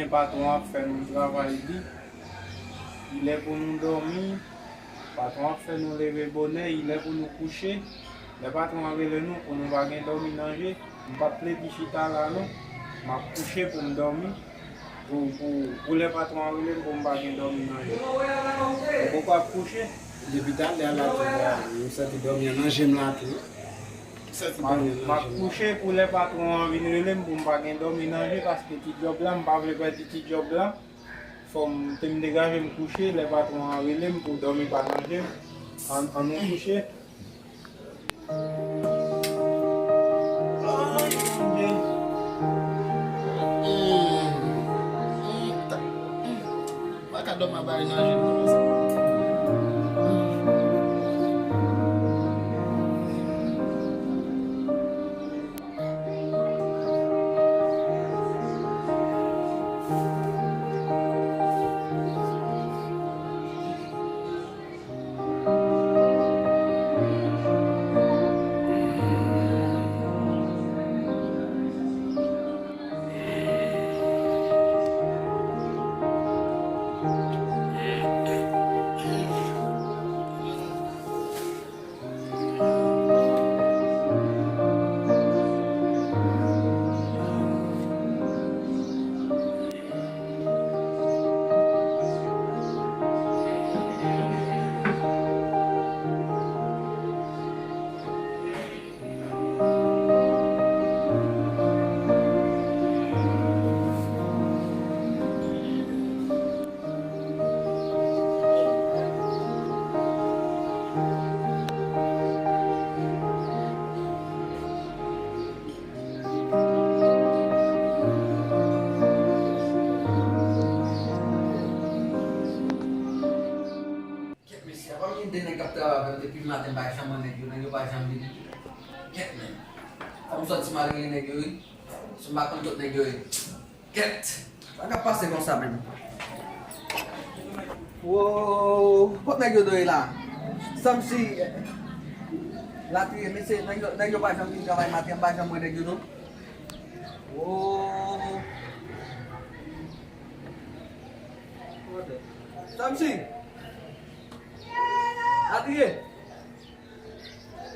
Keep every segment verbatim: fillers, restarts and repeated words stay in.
Patwon ap fè nou travay di. Li lè pou nou dòmi. Patwon ap fè nou leve bonè. Li lè pou nou kouche. Lè patwon an rele nou pou nou pa gen dòmi nan je, m p ap plede chita la non. M ap kouche pou m dòmi. Pou, pou, pou lè patwon an rele m pou m pa gen dòmi nan je. M poko ap kouche. Depi talè a la tou, m santi dòmi an nan je m la tou. M ap kouche pou lè patwon an vin rele m pou m pa gen dòmi nan je, paske ti djòb la, m pa vle pèdi ti djòb la. Fò m te m degaje m kouche, lè patwon an rele m pou dòmi pa nan je m. An, an nou kouche. Pa ka dòmi a bay nan je m non. Kèt mesye, apa m gen de nèg k ap travay avè m depi maten, m pa janm wè nèg yo, nèg yo pa janm vini. Kèt men. Fò m sòti m al rele nèg yo wi. Si m pa konn kot nèg yo ye. Kèt. Sa k ap pase konsa menm. Wo, kot nèg yo do ye la? Samsi. Latriye, mesye, nèg yo, nèg yo pa janm vin travay maten, m pa janm wè nèg yo non. Wo. Samsi. Latriye.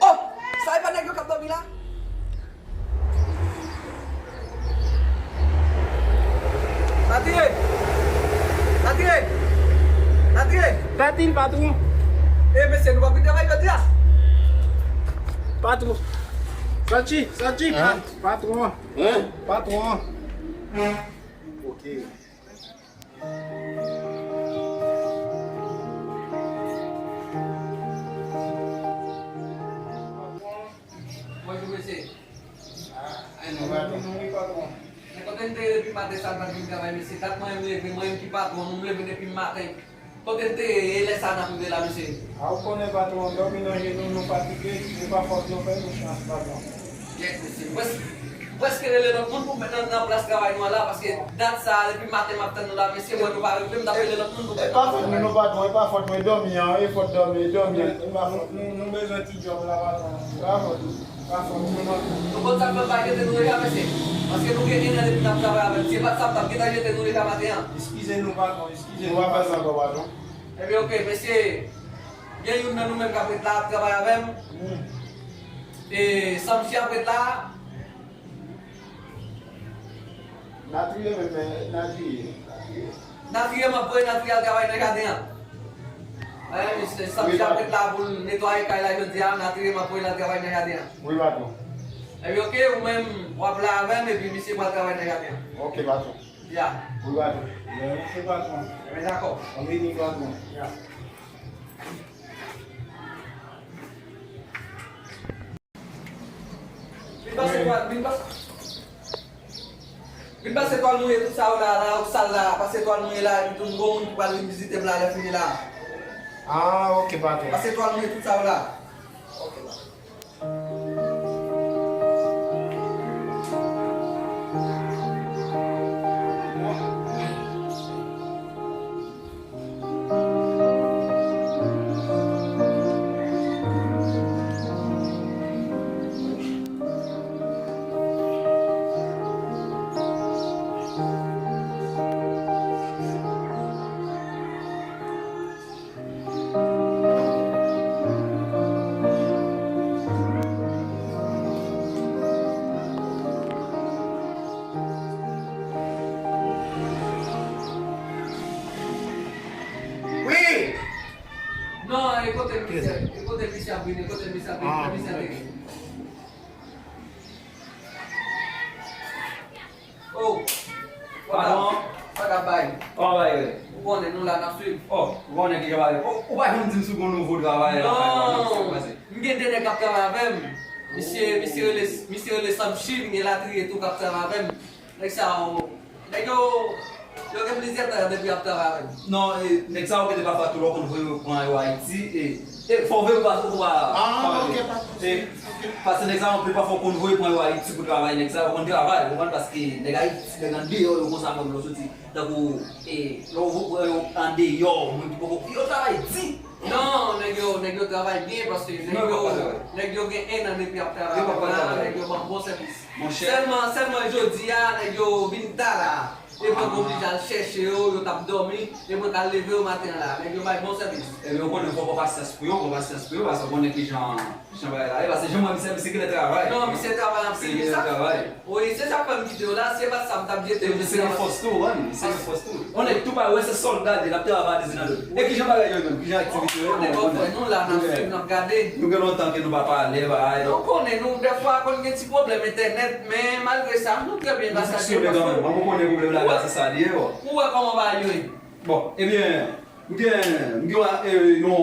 Oh! Sa e pa nèg yo k ap dòmi la? Latriye! Latriye! Latriye! Tatil, patwon! E mesye, nou p ap vin travay jodi a? Patwon! Santi, santi! Patwon! Patwon! Ok. Bonjou, mesye. Ay, nou patwon. Men kote n te ye depi maten sa, n pa t vin travay, mesye? Dat mwen menm leve, mwen menm ki patwon, nou m leve depi maten. Kote n te ye, e lè sa n ap rive la, mesye? A, ou konnen patwon, dòmi nan je nou, nou fatige, se pa fòt nou fè, nou chans patwon. Yes, mesye. Prèske, prèske rele lòt moun pou met nan, nan plas travay nou an la, paske dat sa a, depi maten m ap tann nou la, mesye, mwen nou pa rive, m t ap rele lòt moun pou met nan plas travay. E pa fòt nou, nou patwon, e pa fòt nou, e dòmi an, e fòt dòmi, e dòmi an, e pa fòt nou. Nou, nou bezwen ti djòb la, patwon. E pa fòt nou, pa fòt nou, non. Nou konn sa k fè m pa jete nou deja, mesye? Paske nou gen enn an depi n ap travay avè m. Si se pa t sa, m t ap gentan jete nou deja maten an. Eskize nou, patwon, eskize nou. Nou pa fè sa ankò, patwon. Ebyen, oke, mesye. Gen youn nan nou menm k ap ret la, ap travay avè m. E Samsi ap ret la. Latriye menm, men, Latriye, Latriye. Latriye, m ap voye Latriye al travay nan jaden an. Wi, patwon. Samsi ap ret la pou l netwaye kay la jodi a, Latriye, m ap voye l al travay nan jaden an. Wi, patwon. Ebyen, oke, ou menm, w ap la avè m, epi misye pral travay nan jaden an. Oke, patwon. Ya. Wi, patwon. Ebyen, oke, patwon. Ebyen, dakò. Ann vini, patwon. Ya. Vin pase twal, vin pase. Vin pase twal mouye tout sa yo la, la, ou sal la. Pase twal mouye la, epi tou m gon moun ki pral vin vizite m la, lè fini la. Ah, ok, patwon. Pase twal mouye tout sa yo la. Ok, patwon. Ap vini, kote misye ap vini, kote misye ap vini. Oh, patwon, sa k ap bay? Kòman bagay yo ye? Ou konnen nou la n ap swiv. Oh, ou konnen kijan bagay yo. Oh, ou pa janm di m si w gen nouvo travayè la kay ou a, non, sa k pase? M gen de nèg k ap travay avè m. Misye, misye rele, misye rele Samchi, m gen Latriye tou k ap travay avè m. Nèg sa yo, nèg yo, yo gen plizyè tan depi y ap travay avè m. Non, e, nèg sa yo gentan pafwa tou lè w konn voye yo pran yo Ayiti, e, e fò w veye w pa, ou pa, ah, pa, ok, pa de sousi, e, ok. Paske nèg sa yo anpil pafwa w konn voye pran yo Ayiti pou travay, nèg sa yo konn travay, ou konprann, paske nèg Ayiti, nèg andeyò yo konsa menm lè w soti, tankou, e, lè w wè yo andeyò, moun ki poko, yo travay di. Non, nèg yo, nèg yo travay byen, paske nèg yo, nèg yo gen en an depi y ap travay avè m la, nèg yo ban m bon sèvis. Monchè. Sèlman, sèlman jodi a, nèg yo vin ta la. E mwen k oblije al chèche yo, yo t ap dòmi, e mwen k al leve yo maten an la. Nèg yo bay bon sèvis. Ebyen, ou konnen fò w pran pasyans pou yo, pran pasyans pou yo, paske ou konnen kijan, kijan bagay la ye, paske jan m wè misye, misye genlè travay. Non, misye travay anpil, misye genlè travay. Wi, se sa k fè m kite yo la, si se pa t sa, m t ap jete yo depi avan. Misye gen fòs tou, wi, misye gen fòs tou. On nèg tou pare, wè se sòlda li, l ap travay pa de zye nan do. E kijan bagay yo menm? Kijan aktivite yo? Ou konnen, bòfrè, nou la, n ap swiv, n ap gade. Nou gen lontan ke nou pa pale, bagay. Nou konnen, nou, dèfwa, konn gen ti pwoblèm entènèt, men malgre sa, nou trè byen pase. Nou fonksyone kanmenm. Mwen, mwen konnen pwoblèm la, se sa li ye, bon. Ou wè kòman bagay yo ye? Bon, ebyen, m gen, m gen, e, yon,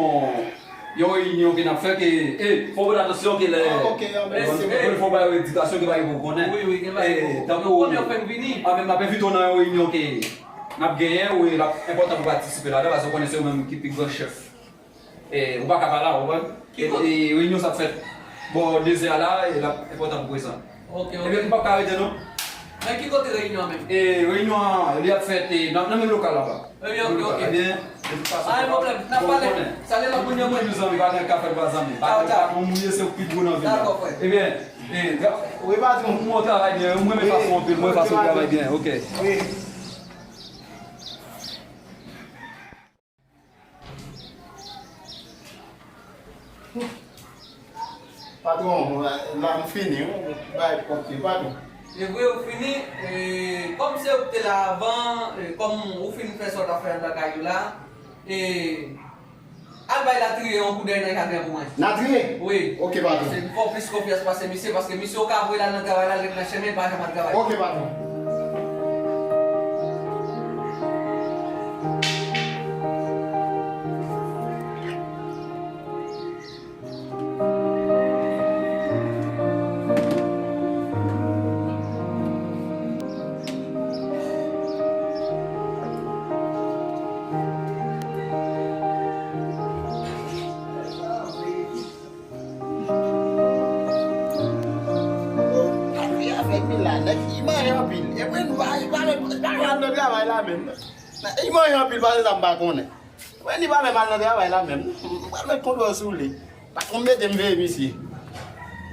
yon reyinyon ke n ap fè ke, e, fò w prete atansyon ke lè, ah, ok, ah, mèsi, mèsi. Fò w bay yo edikasyon ke bagay pou w konnen. Wi, wi, gen bagay pou w konnen. Tankou, nou konnen w fenk vini. A, men m ap envite w nan yon reyinyon ke n ap genyen, wi, l ap enpòtan pou w patisipe ladan, paske w konnen se ou menm ki pi gran chèf. E, ou pa ka pa la, ou konprann? Ki kote? E, e, reyinyon sa ap fèt bò de zè a la, e l ap enpòtan pou prezan. Ok, ok. Ebyen, m p ap ka rete, non. Men ki kote reyinyon an menm? E, reyinyon an, li ap fèt, e, nan, nan menm lokal la, pa. Ebyen, ok, ok. Ebyen, de tout fason, pa gen pwoblèm, n ap pale. Sa lè l ap kounye a, mwen. Toujou zanmi, pa gen ka fè l pa zanmi. Pa gen ka, mwen, mwen, se ou ki gwo nan vil la. Dakò, frè. Ebyen, e, gra-, wi, patwon. Mwen, mwen travay byen, mwen renmen fason anpil, mwen renmen fason ou travay byen, ok. Wi. Patwon, la m fini, wi. Bay kòb li, patwon. E vre, ou fini, e, kòm se ou ki te la avan, e, kòm ou fin fè sa w t ap fè anndan kay ou la, e, al bay Latriye yon koudèy nan jaden pou mwen. Latriye? Wi. Ok, patwon. Paske m fè w plis konfyans pase misye, paske misye ou ka voye l al nan travay la, l ret nan chemen, l pa janm al travay. Ok, patwon. Latriye avèk Mila, nèg, li manje anpil. Epi nou pa, li pa, li pa al nan travay la menm. Li manje anpil, paske sa m pa konnen. Mwen, li pa menm al nan travay la menm. M pral met kontwòl sou li. Patwon m mete m veye misye.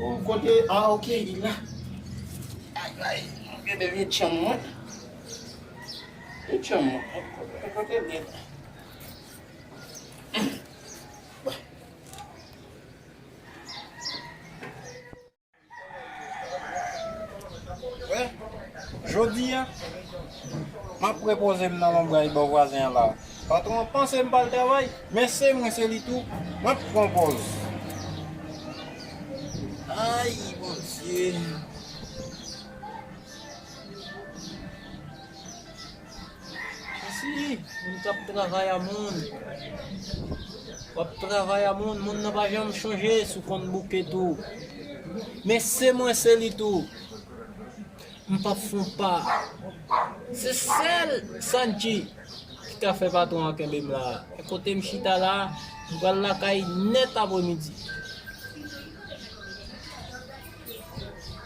O, kote, ah, ok, li la. Ay, ay, m gen de vye tchanm mwen. Vye tchanm mwen. Kote l ye? Wè, jodi a, m ap repoze m nan lonbray bò vwazen an la. Patwon an panse m pa al travay, men se mwen, se li tou, m ap pran pòz. Ay, Bondye. Mèsi, moun k ap travay a moun. W ap travay a moun, moun nan pa janm chonje si w konn bouke tou. Men se mwen, se li tou. M p ap fon pa. Se sèl Sanji ki ka fè patwon an kenbe m la. E kote m chita la, m pral lakay nèt apremidi.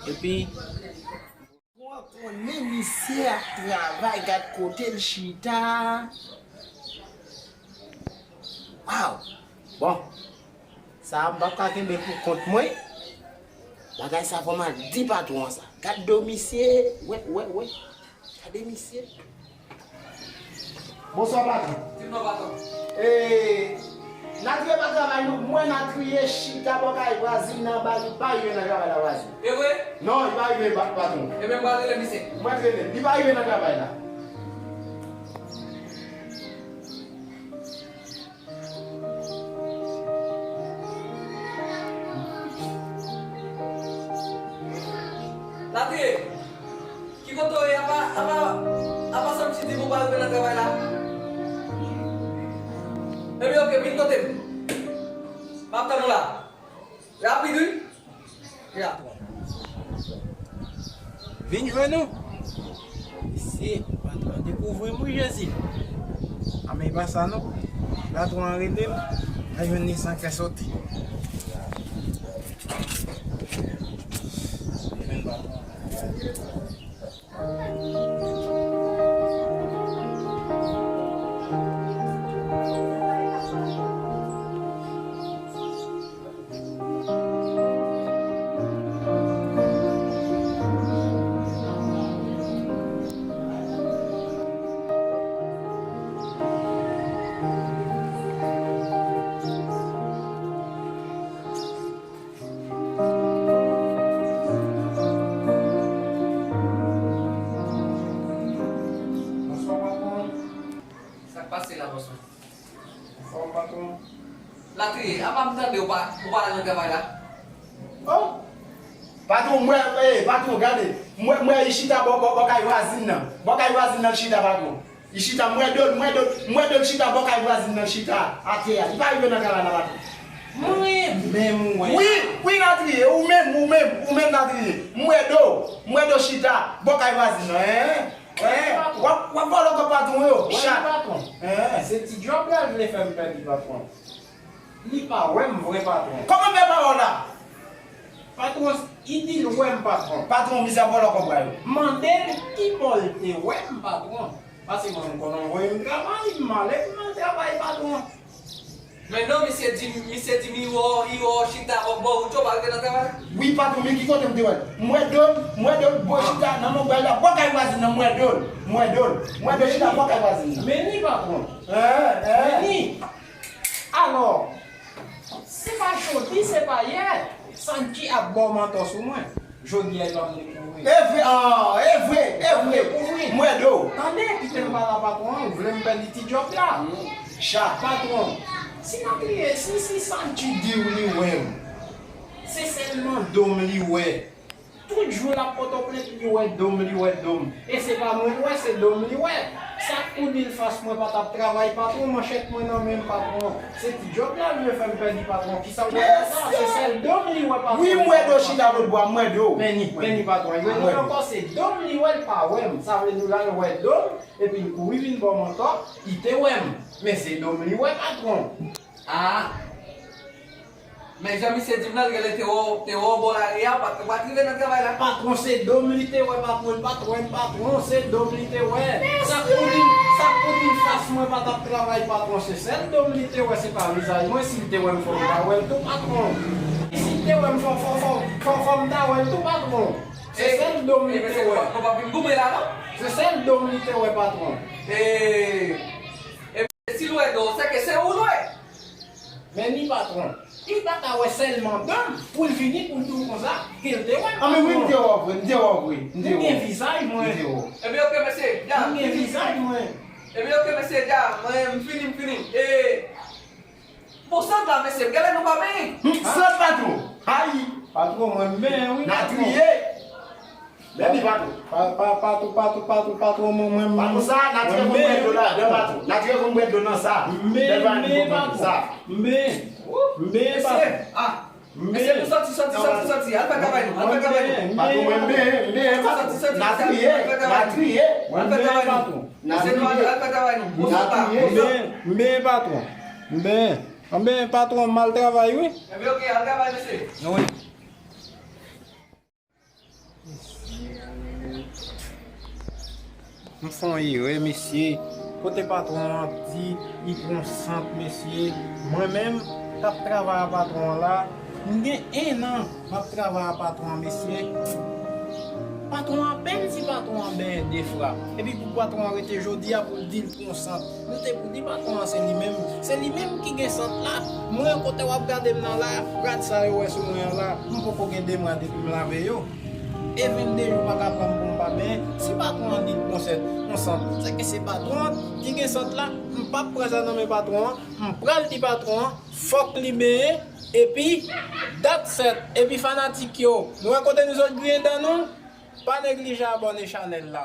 Epi, Ou konnen misye ap travay, gad kote l chita. Waw! Bon, sa a m p ap ka kenbe l pou kont mwen. Bagay sa a fò m al di patwon an sa. Gad do misye, wè, wè, wè. Gade misye. Bonswa, patwon. Di m non, patwon. E, Natriye pa travay, non. M wè Natriye chita bò kay vwazin nan anba, li pa rive nan travay la, vwazin. E vre? Non, li pa rive, pa-, patwon. Ebyen, m pral rele misye. Mwen rele. Li pa rive nan travay la. Latri, ki kote w ye? Apa, apa, apa Santi di pou w pa rive nan travay la? Ebyen, oke, vin kote m. M ap tann ou la. Rapid, wi. Ya. Vin jwenn ou. Mesye, patwon dekouvri m, wi, Jezi. A, men e pa sa, non. Patwon an rele m. Mwen jwenn li san kè sote. Jwenn patwon. Bonswa, patwon. Sa k pase la, bòs mwen? Anfòm, patwon. Latriye, apa m tande ou pa, ou pa al nan travay la? Oh! Patwon, m wè, eh, patwon, gade. M wè, m wè li chita bò, bò, bò kay vwazin nan. Bò kay vwazin nan l chita, patwon. Li chita, m wè do l, m wè do l, m wè do l chita bò kay vwazin nan chita atè a. Li pa rive nan travay la, patwon. Mwen menm, mwen. Wi, wi, Latriye, ou menm, ou menm, ou menm, Latriye. M wè do, m wè do chita bò kay vwazin nan, en. Eh, w ap, w ap vòlò kòb patwon yo, chat. Patwon. Eh. Se ti djòb la l vle fè m pèdi, patwon. Li pa wè m vre, patwon. Kòman fè pa wè w la? Patwon, li di l wè m, patwon. Patwon, misye ap vòlò kòb la yo. Mande l ki bò l te wè m, patwon. Paske mwen, m konnen w voye m travay, m ale pou m al travay, patwon. Men non, misye di, misye di m li wè w, li wè w chita bò, bò wout yo, pa rive nan travay. Wi, patwon, men ki kote m te wè l? M wè do l, m wè do l, bò chita, nan non bay la, bò kay vwazin nan, m wè do l, m wè do l, m wè do l chita bò kay vwazin nan. Men ni, patwon. Eh, eh. Men ni. Alò, se pa jodi, se pa yè, Santi ap ba w mantò sou mwen. Jodi a, li pa vle kouvri. E vre, ah, e vre, e vre. Kouvri. M wè do. Tande, kite m pale a patwon an, ou vle m pèdi ti djòb la? Chat. Patwon, si n ap bliye, si, si Santi di w li wè m, se sèlman do m li wè. Tout jou l ap pote w plent, li wè do m, li wè do m. E se pa mwen l wè, se do m li wè. Sa k pou di l fas mwen pa t ap travay, patwon, manchèt mwen nan men m, patwon. Se ti djòb la l vle fè m pèdi, patwon. Kisa w wè nan sa? Se sèl do m li wè, patwon. Wi, m wè do chita lòt bò a, m wè do. Men ni, men ni, patwon. Li rele m ankò, se do m li wè, l pa wè m. Sa vle di w la l wè do m, epi l kouri vin ba w mantò, li te wè m. Men se do m li wè, patwon. Ah. Men jan misye di m nan, l genlè te wè w, te wè w bò lari a, ou pa t, ou pa t rive nan travay la. Patwon, se do m li te wè, patwon, li pa t wè m, patwon, se do m li te wè. Sa k pou di, sa k pou di fas mwen pa t ap travay, patwon, se sèl do m li te wè, se pa vizaj mwen, si l te wè m fò m ta wè l tou, patwon. Si l te wè m fò, fò, fò, fò, fò m ta wè l tou, patwon. Se sèl do m li te wè. Nou pa vin goumen la, non? Se sèl do m li te wè, patwon. E, e si l wè do w, se ke se ou l wè. Men ni patwon, li pa ka wè sèlman do m pou l vini pou l di w konsa ke l te wè m. Ah, men wi, m te wè w vre, m te wè w vre, m te wè w. M gen vizaj mwen. M te wè w. Ebyen, oke, mesye, dam. M gen vizaj mwen. Ebyen, oke, mesye, dam, mwen, m fini, m fini. E, pou sant la, mesye, m genlè nou pa benyen. Hmm, sant patwon. Ayi. Patwon, mwen, men, wi, patwon. N a triye. Bèbi patwon. Pa, pa, patwon, patwon, patwon, patwon, mwen, mwen, mwen. Patwon sa, n a tirè pou mwen do la, dè patwon. N a tirè pou mwen do nan sa. Men, men, patwon. Men, men, patwon. Mesye, ah. Mesye, nou sòti, sòti, sòti, sòti. Al fè travay nou, al fè travay nou. Patwon, mwen, men, men, patwon. N a triye, n a triye. Al fè travay nou. Mesye, nou al, al fè travay nou. Bon, sa pa. Men, men, patwon. Men, men, patwon, mal travay, wi. Ebyen, oke, al travay, mesye. Wi. M fè yon erè, mesye. Kote patwon an ap di li pran sant, mesye. Mwen menm, k ap travay a patwon an la, m gen en an m ap travay a patwon an, mesye. Patwon an, apèn si patwon an benyen de fwa. Epi pou patwon an rete jodi a pou l di l pran sant. Nou te pou di patwon an se li menm. Se li menm ki gen sant la. Mwen, kote w ap gade m nan la, rad sa yo wè sou mwen an la, m poko gen de mwa depi m lave yo. E vennde jou pa ka pran m pou m pa benyen. Si patwon an di l pran sant, pran sant, se ke se patwon an ki gen sant la. M p ap pran sa nan men patwon an. M pral di patwon an, fòk li benyen. Epi, dat sèt. Epi fanatik yo, nou wè kote nou sot griyen dan nou? Pa neglije abòne chanèl la.